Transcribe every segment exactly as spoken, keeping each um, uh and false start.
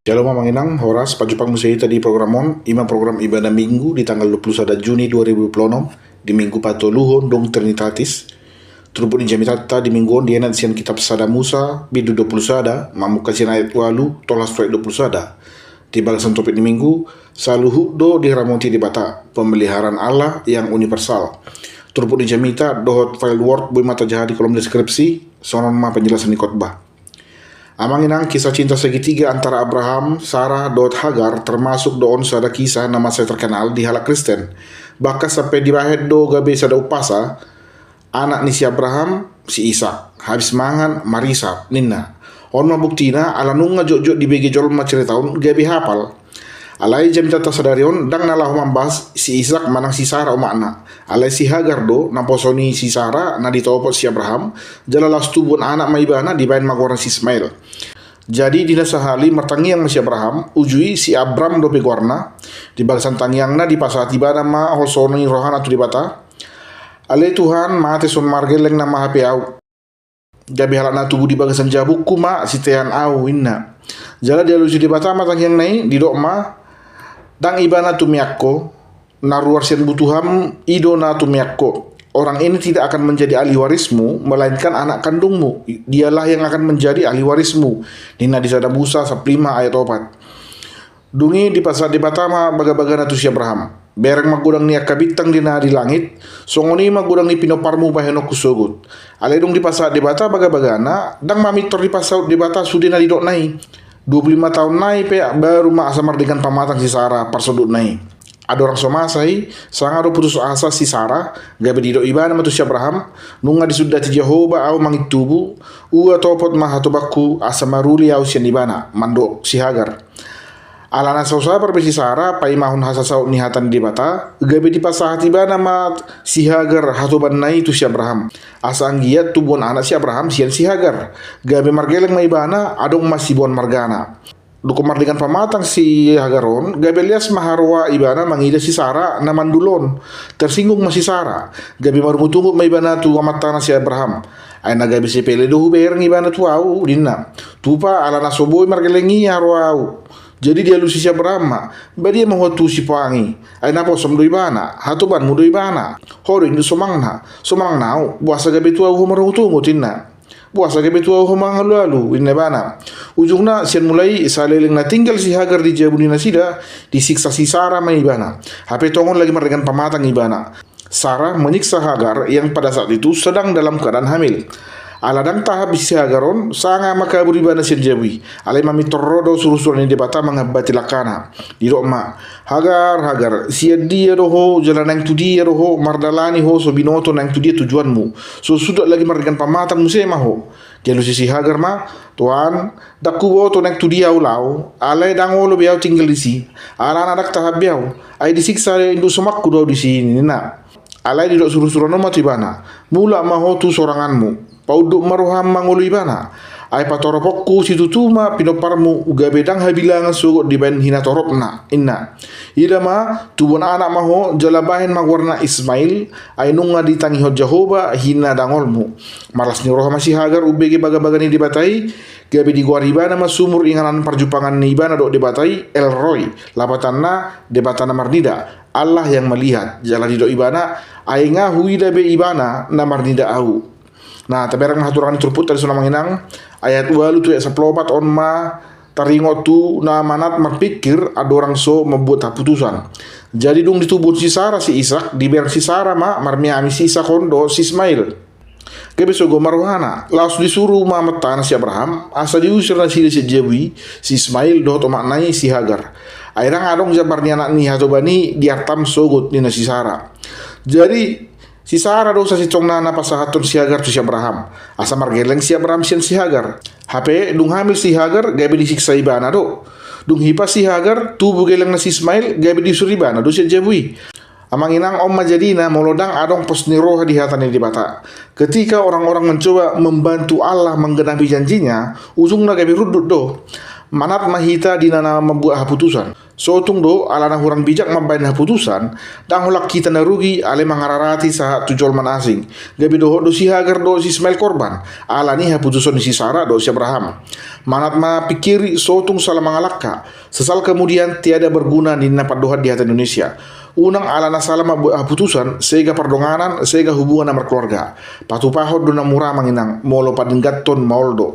Shalom amang inang, horas, pajumpang muse hita di program on, ima program ibadah minggu di tanggal dua puluh sada Juni dua ribu dua puluh enam, di minggu patoluhon dung Trinitatis. Turpuk ni jamitanta di minggu on dienet sian kitab Sada Musa, bindu dua puluh sada, mamungka sian ayat ualu, tolhas tu ayat dua puluh sada. Di bagasan topik ni minggu, saluhut do diramoti Debata, pemeliharaan Allah yang universal. Turpuk ni jamita dohot file Word boi ma tajaha di kolom deskripsi, songon on ma penjelasan ni khotbah. Amang inang, kisah cinta segitiga antara Abraham, Sarah, dohot Hagar termasuk do on sada kisah na mansai terkenal di halak Kristen. Bahkan sampe dibahen do gabe sada umpasa, anak ni si Abraham, si Isak, habis mangan, marisap, ninna. On ma buktina, ala nunga jotjot dibege jolma cerita on gabe hapal. Alai jamitanta sadari on ndang na laho mambahas si Isak manang si Sarah omakna. Alai si Hagar do, naposo ni si Sarah, na ditopot si Abraham, jala laos tubuhon anak ma ibana dibahen ma goarna si Ismail. Jadi di na sahali martangiang ma si Abraham, uju i si Abram dope goarna, di bagasan tangiangna dipasahat ibana ma holso ni rohana tu Debata. Ale Tuhan, mate songon margelleng nama hape ahu. Gabe halak na tubu di bagasan jabungku ma sitean ahu, inna. Jala dialusi Debata ma tangiangna i, didok ma, ndang ibana tumean ho, na ruar sian butuham i do na tumean ho. Orang ini tidak akan menjadi ahli warismu, melainkan anak kandungmu. Dialah yang akan menjadi ahli warismu. Ninna di Sada Musa sampulu lima ayat opat. Dung i dipasahat Debata ma bagabagana tu si Abraham. Bereng ma godang ni angka bintang di na di langit, songon i ma godang ni pinomparmu bahenonku sogot. Alai dung dipasahat Debata bagabagana, ndang mamintor dipasaut Debata sude na didokna i. Dua puluh lima taon nai pe baru ma asa mardenggan pamatang si Sarah parsondukna i. Andorang so masa i, sanga do putus asa si Sarah, gabe didok ibana ma tu si Abraham, nunga disundati Jahowa ahu mangin tubu, ua topot ma hatobanku asa maruli ahu sian ibana, mandok si Hagar. Alana so sabar be si Sarah paimahon hasasaut ni hata ni Debata, gabe dipasahat ibana ma si Hagar hatobanna i tu si Abraham. Asa anggiat tubuhon anak si Abraham sian si Hagar. Gabe margelleng ma ibana, adong ma siboan margana. Dung mardenggan pamatang si Hagar on, gabe leas ma haroa ibana mangida si Sarah na mandul on. Tersinggung ma si Sarah, gabe marungutungut ma ibana tu amantana si Abraham. Ai na gabe sepele do hubereng ibana tu ahu, ninna. Tupa alana so boi margelleng i haroa ahu. Jadi dialusi si Abraham ma, badia ma ho tu sipoang i. Ai naposom do ibana, hatobanmu do ibana. Ho do induk somangna, so manang na ahu, boasa gabe tu ahu ho marungutungut, inna. Boasa gabe tu ahu ho mangalualu, inna ibana. Ujungna sian mulai saleleng na tinggal si Hagar di jabu ni nasida, disiksa si Sarah ma ibana. Hape tongon lagi mardenggan pamatang ibana. Sarah menyiksa Hagar yang pada saat itu sedang dalam keadaan hamil. Ala ndang tahap si Hagar on, sanga ma kabur ibana sian jabu i. Alai mamintor ro do surusuruan ni Debata mangambati langkana. Didok ma, Hagar, Hagar, sian dia do ho, jala naeng tu dia do ho, mardalani ho so binoto naeng tu dia tujuanmu. So suda lagi mardenggan pamatang muse ma ho. Dialusi si Hagar ma, Tuan, ndang huboto naeng tu dia ahu laho, alai ndang olo be ahu tinggal disi. Alana ndang tahap be ahu, ai disiksa induk somangku do ahu disi, ninna. Alai didok surusuruan on ma tu ibana, mulak ma ho tu soranganmu, paunduk ma roham mangolu ibana. Ai patoroponku situtu ma pinomparmu gabe ndang habilangan sogot dibahen hinatoropna, inna. Ida ma, tubuhon anak ma ho, jala bahen ma goarna Ismail, ai nunga ditangihon Jahowa hinadangolmu. Marlas ni roha ma si Hagar umbege bagabaga ni Debata i, gabe digoari ibana ma sumur inganan parjumpangan ni ibana dohot Debata i, El Roi, lapatanna Debata na marnida, Allah yang melihat, jala didok ibana, ai nga huida be ibana na marnida ahu. Nah, tabereng ma haturangan ni turpukta dison amang inang, ayat ualu tu ayat sampulu opat on ma taringot tu na manat marpingkir andorang so mambuat haputusan. Jadi dung ditubuhon si Sarah si Isak, dibereng si Sarah ma marmeami si Isak on dohot si Ismail. Gabe sogo ma rohana, laos disuru ma amantana si Abraham, asa diusir nasida sian jabu i, si Ismail dohot omakna i si Hagar. Ai ndang adong jambar ni anak ni hatoban i di artam sogot ninna si Sarah. Jadi, si Sarah do sasintongna na pasahathon si Hagar tu si Abraham. Asa margelleng si Abraham sian si Hagar. Hape, dung hamil si Hagar, gabe disiksa ibana do. Dung hipas si Hagar, tubu gellengna si Ismail, gabe diusir ibana do sian jabu i. Amang inang, on ma jadina molo ndang adong pos ni roha di hata ni Debata. Ketika orang-orang mencoba membantu Allah menggenapi janjinya, ujungna gabe rundut do. Manat ma hita di na mambuat haputusan. Sotung do, ala na hurang bijak mambahen haputusan, ndang holan hita na rugi, alai mangararati sahat tu jolma na asing. Gabe dohot do si Hagar dohot si Ismail korban ala ni haputusan ni si Sara dohot si Abraham. Manat ma pingkiri, sotung sala mangalangka, sesal kemudian tiada berguna ninna pandohan di hata Indonesia. Unang ala na sala mambuat haputusan, sega pardonganan, sega hubungan na markeluarga. Patupahon do na mura amang inang, molo padengganhon maol do.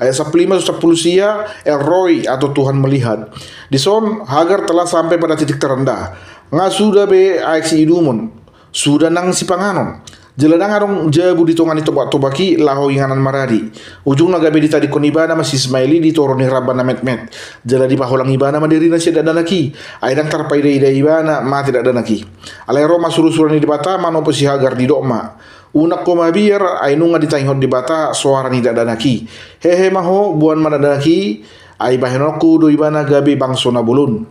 Ayat sampulu lima sampulu sia, El Roi atau Tuhan melihat. Dison Hagar telah sampai pada titik terendah. Nga suda be aek siidumon, suda nang sipanganon. Jala ndang adong jabu di tonga ni tobak-tobak i laho inganan maradi. Ujungna gabe ditadingkon ibana ma si Ismail i di toru ni ramba na metmet. Jala dipaholang ibana ma dirina sian dakdanak i. Ai ndang tarpaida-ida ibana mate dakdanak i. Alai ro ma suru-suru ni Debata manopot si Hagar, didok ma, unang ho mabiar, ai nunga ditangihon Debata soara ni dakdanak i. Hehe ma ho, boan ma dakdanak i, ai bahenonku do ibana gabe bangso na bolon.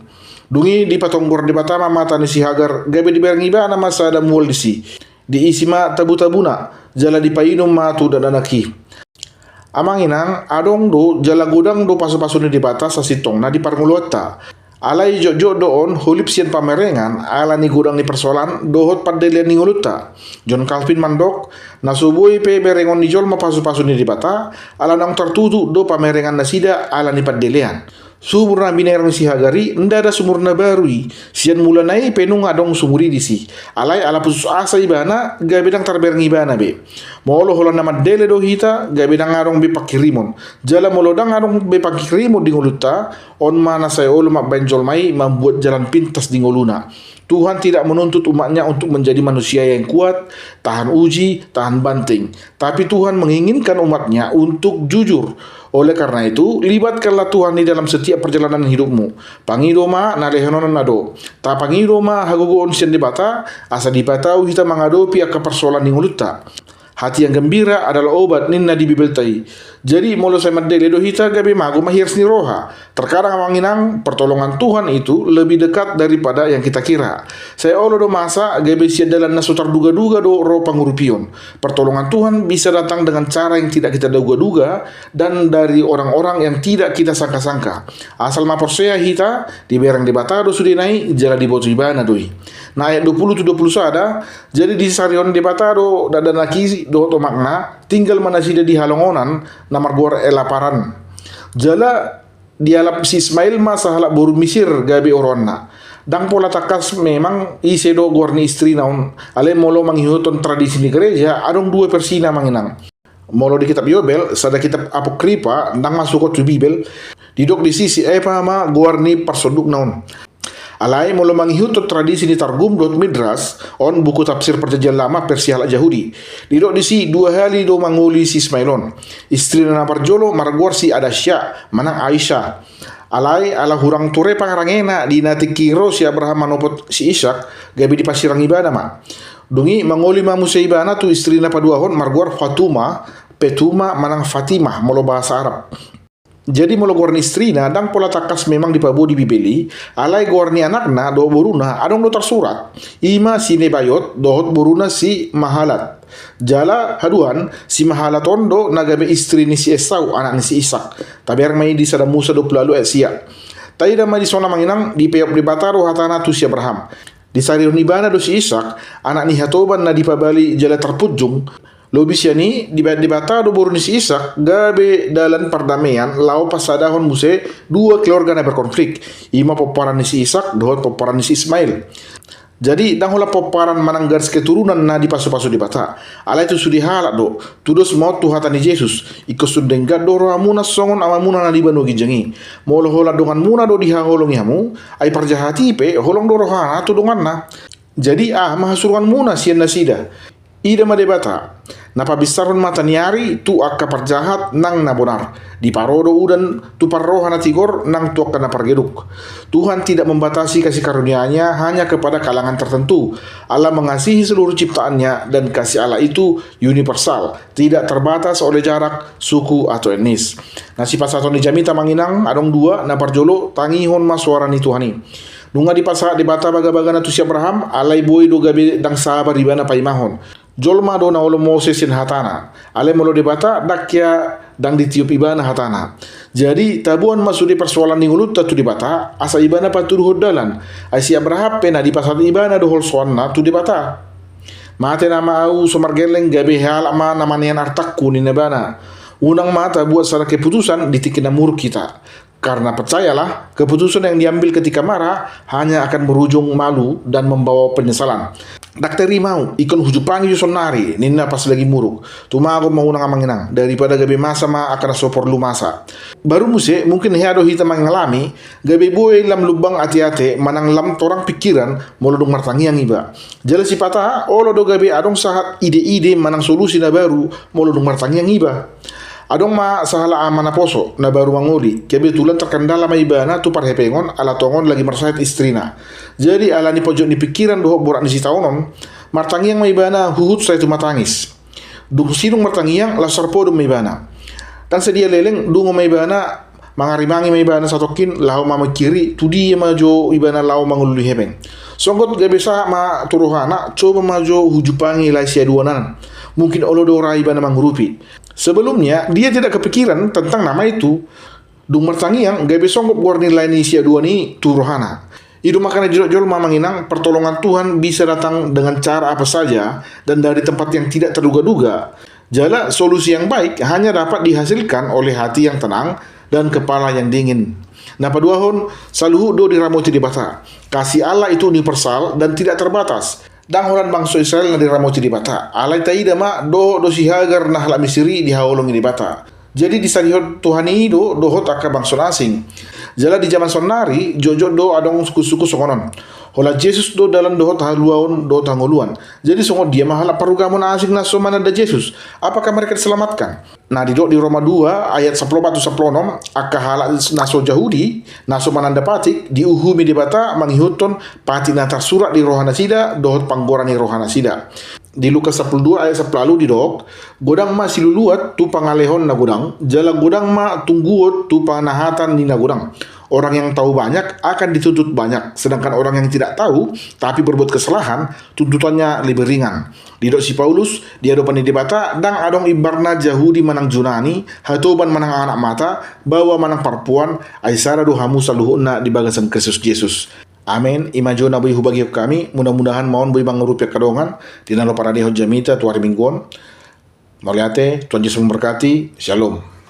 Dung i dipatonggor Debata ma mata ni si Hagar, gabe dibereng ibana ma sada mual disi. Diisi ma tabu-tabuna, jala dipainum ma tu dakdanak i. Amang inang, adong do jala godang do pasu-pasu ni Debata sasintongna di parngoluanta. Alai jotjot do on holip sian pamerengan ala ni godang ni persoalan dohot pandelean ni ngolunta. John Calvin mandok, na so boi pe berengon ni jolma pasu-pasu ni Debata, ala naung tartutu do pamerengan nasida ala ni pandelean. Sumur na binereng si Hagar i ndada sumur na baru i, sian mulana i pe nunga adong sumur i disi. Alai ala putus asa ibana, gabe ndang tarbereng ibana be. Molo holan na mandele do hita, gabe ndang adong be pangkirimon. Jala molo ndang adong be pangkirimon di ngolunta, on ma na sai olo mambahen jolma i mambuat jalan pintas di ngoluna. Tuhan tidak menuntut umat-Nya untuk menjadi manusia yang kuat, tahan uji, tahan banting. Tapi Tuhan menginginkan umat-Nya untuk jujur. Oleh karena itu, libatkanlah Tuhan di dalam setiap perjalanan hidupmu. Pangido ma na lehonon na do. Tapangido ma hagogoon sian Debata, asa dipatau hita mangadopi angka persoalan ni ngolunta. Hati yang gembira adalah obat, ninna di Bibelta i. Jadi, molo sai mandele do hita, gabe mago ma hiras ni roha. Terkadang amang inang, pertolongan Tuhan itu lebih dekat daripada yang kita kira. Sai olo do masa, gabe sian dalan na so tarduga-duga do ro pangurupion. Pertolongan Tuhan bisa datang dengan cara yang tidak kita duga-duga dan dari orang-orang yang tidak kita sangka-sangka. Asal ma porsea hita, dibereng Debata do sudena i, jala diboto Ibana do i. Na ayat dua puluh tu dua puluh sada, jadi disarihon Debata do dakdanak i dohot omakna, tinggal ma nasida di halongonan na margoar Elaparan. Jala dialap si Ismail ma sahalak boru Misir gabe oroanna. Ndang pola tangkas memang ise do goar ni istrina on, alai molo mangihuthon tradisi ni gereja, adong dua versina amang inang. Molo di kitab Yobel, sada kitab apokripa, ndang masuk tu Bibel, didok disi si Epa ma goar ni parsondukna on. Alai molo mangihuthon tradisi ni Targum dohot Midras, on buku tafsir Perjanjian Lama versi halak Jahudi, didok disi dua hali do mangoli si Ismail on. Istrina na parjolo margoar si Adasya, manang Aisha. Alai ala hurang ture pangarangena di na tingki ro si Abraham manopot si Ishak, gabe dipasirang ibana ma. Dung i mangoli ma muse ibana tu istri na paduahon margoar Fatuma, Petuma, manang Fatimah molo bahasa Arab. Jadi molo goar ni istrina ndang pola tangkas memang dipaboa di Bibel i, alai goar ni anakna dohot boruna adong do tarsurat. I ma si Nebayot dohot boruna si Mahalat. Jala haduan, si Mahalat on do na gabe istri ni si Esau, anak ni si Ishak. Tabereng ma i di Sada Musa dua puluh ualu ayat sia. Taida ma dison amang inang, dipeop Debata do hatana tu si Abraham. Disarihon ibana do si Ishak, anak ni hatoban na dipabali jala tarpunjung. Lobi sian i, dibahen Debata do boru ni si Ishak gabe dalan pardamean laho pasadahon muse dua keluarga na berkonflik. I ma pomparan ni si Ishak dohot pomparan ni si Ismail. Jadi, ndang holan pomparan manang garis keturunan na dipasu-pasu Debata. Alai tu sude halak do, tudos ma on tu hata ni Jesus, ingkon sun denggan do rohamuna songon Amamuna na di banua ginjang i. Molo holan donganmuna do dihaholongi hamu, ai parjahat i pe holong do rohana tu donganna. Jadi, aha ma hasurunganmuna sian nasida? Ida ma Debata, na pabinsarhon mata ni ari tu angka parjahat nang na bonar. Diparo do udan tu parroha na tigor nang tu angka na pargeduk. Tuhan tidak membatasi kasih karunia-Nya hanya kepada kalangan tertentu. Allah mengasihi seluruh ciptaan-Nya dan kasih Allah itu universal, tidak terbatas oleh jarak, suku, atau etnis. Na sipasahaton ni jamita amang inang, adong dua, na parjolo, tangihon ma soara ni Tuhan i. Nunga dipasahat Debata baga-bagana tu si Abraham, alai boi do gabe ndang sabar ibana paimahon. Jolma do na olo mose sian hatana. Alai molo Debata, ndang hea Ndang ditiop ibana hatana. Jadi, taboan ma sude parsoalan ni ngolunta tu Debata, asa ibana patuduhon dalan. Ai si Abraham pe na dipasahat ibana do holsoanna tu Debata. Mate nama ahu so margelleng, gabe halak ma na manean artangku, ninna ibana. Unang ma tabuat sada keputusan di tingki na muruk hita. Karena percayalah, keputusan yang diambil ketika marah hanya akan berujung malu dan membawa penyesalan. Ndang tarima ahu, ingkon hujumpangi jo sonnari, ninna pas lagi muruk. Tumagon ma unang, amang inang, daripada gabe masa ma angka na so porlu masa. Baru muse, mungkin hea do hita mangalami, gabe boi lam lumbang ateate manang lam torang pingkiran molo dung martangiang iba. Jala sipata, olo do gabe adong sahat ide-ide manang solusi na baru molo dung martangiang iba. Adong ma sahalak ama naposo, na baru mangoli, kebetulan terkendala ma ibana tu parhepengon ala tongon lagi marsahit istrina. Jadi alani pojok ni pingkiran dohot borat ni sitaonon, martangiang ma ibana huhut sai tumatangis. Dung sidung martangiang, laos tarpodom ma ibana. Ndang sadia leleng, dungo ma ibana, mangarimangi ma ibana satongkin, laho mamingkiri, tu dia ma jo ibana laho mangoloi hepeng. Songgot gabe sahat ma tu rohana, coba ma jo hujumpangi lae siaduan an. Mungkin olo do ra ibana mangurupi. Sebelumnya, dia tidak kepikiran tentang nama itu. Dung martangiang, gabe songgot goar ni lae ni siaduan i tu rohana. I do makana didok jolma, amang inang, pertolongan Tuhan bisa datang dengan cara apa saja dan dari tempat yang tidak terduga-duga. Jala solusi yang baik hanya dapat dihasilkan oleh hati yang tenang dan kepala yang dingin. Na paduahon, saluhut do diramoti Debata. Kasih Allah itu universal dan tidak terbatas. Ndang holan bangso Israel na diramoti Debata. Alai taida ma, dohot do si Hagar na halak Misir i dihaholongi Debata. Jadi disadihon Tuhan i do dohot angka bangso na asing. Jala di jaman sonnari, jotjot do adong suku-suku songon on. Holan Jesus do dalan dohot haluaon dohot hangoluan. Jadi songon dia ma halak parugamo na asing na so mananda Jesus? Apakah mereka diselamatkan? Na didok di Roma dua ayat sampulu opat tu sampulu onom, angka halak na so Jahudi, na so mananda patik, diuhumi Debata mangihuthon patik na tarsurat di rohanasida dohot panggora ni rohanasida. Di Lukas sampulu dua ayat sampulu ualu didok, godang ma siluluat tu pangalehon na godang, jala godang ma tungguon tu panahatan ni na godang. Orang yang tahu banyak akan dituntut banyak, sedangkan orang yang tidak tahu tapi berbuat kesalahan, tuntutannya lebih ringan. Didok si Paulus, di adopan ni Debata, ndang adong imbarna Jahudi manang Junani, hatoban manang anak mata, baoa manang parpuan, ai sada do hamu saluhutna di bagasan Kristus Jesus. Amen. I ma jo na boi hubagihon hami, mudah-mudahan ma on boi mangurupi angka dongan, di na laho paradehon jamita tu ari Minggu on. Mauliate, Tuhan Yesus memberkati. Shalom.